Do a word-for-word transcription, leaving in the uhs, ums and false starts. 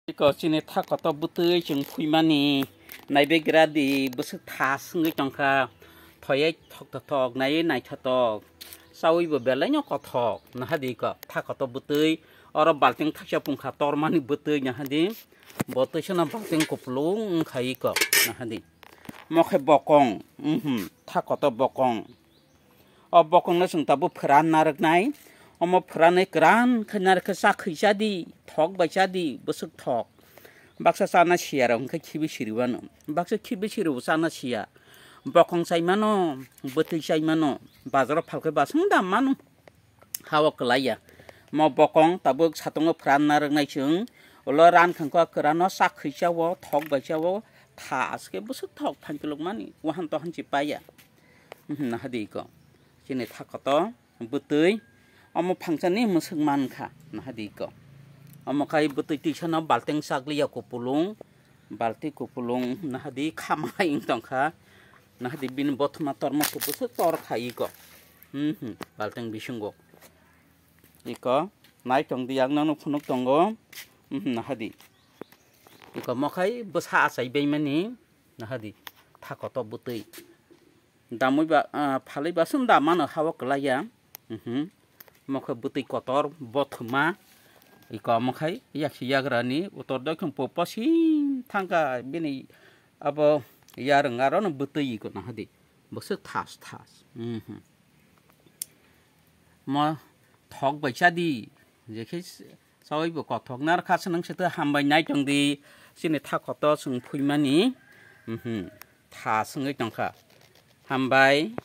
Iko chini tha koto bwtwi chwng phuimani naibegra di bwswk tha swngwi tongkha. Thoyai thok thok naiwi naithotok. Chawi bo belai no kothok. Nahadi iko tha koto bwtwi. Oro balting thaksa pungkha tormani bwtwi nahadi. Bo twisano balting kupulung wngkha iko nahadi. Mokhe bokong. Mhm. Tha koto bokong. O bokongno chwng tabuk phuran narwknai. Omo phuranwi kwran khe narwkhe chakhwi chadi, thok bai chadi, bwswk thok. Baksa chana siya rok hwnkhe khibi siri wano. Baksa khibi siri bo chana siya. Bokong chai mano, bwtwi chai mano, bazaro phalkhe baswng dam mano. Hao kwlaiya. Mo bokong tabuk satungo phuran narwknai chwng. Ulo ran khangkha kwrano chakhwi chao, thok bai chao, tha aske bwswk thok phankilok mani. Wahan tohan chi paiya. Mhm, nahadi iko. Chini tha koto. Bwtwi omo phangsani mwswk mankha, nahadi iko. Omo khai bwtwi twisano balting chakliya kupulung, balti kupulung, nahadi khamai wng tongkha, nahadi bini bothoma tormo kubuswk tor khai iko. Mhm, balting bisingo. Iko, nai tongdi, ang nono phunuk tongo. Mhm, nahadi. Iko mokhai bwsa achai baimani, nahadi. Tha koto bwtwi. Damwi ba, ah, phalwi ba swn da mano hao kwlaiya. Mhm. Mokhe bwtwi kotor, bothoma. Iko mokhai yaksi yagrani utor doikhum po posim thangkha bini abo yarwng arono bwtwi iko nahadi. Bwswk thas thas. Mhm. Mo thok bai chadi, jekhe Sawi bo kothok narwkha se nwng se twi hambai nai tong di, chini tha koto chwng phuimani, mhm, tha swngwi tongkha. Hambai,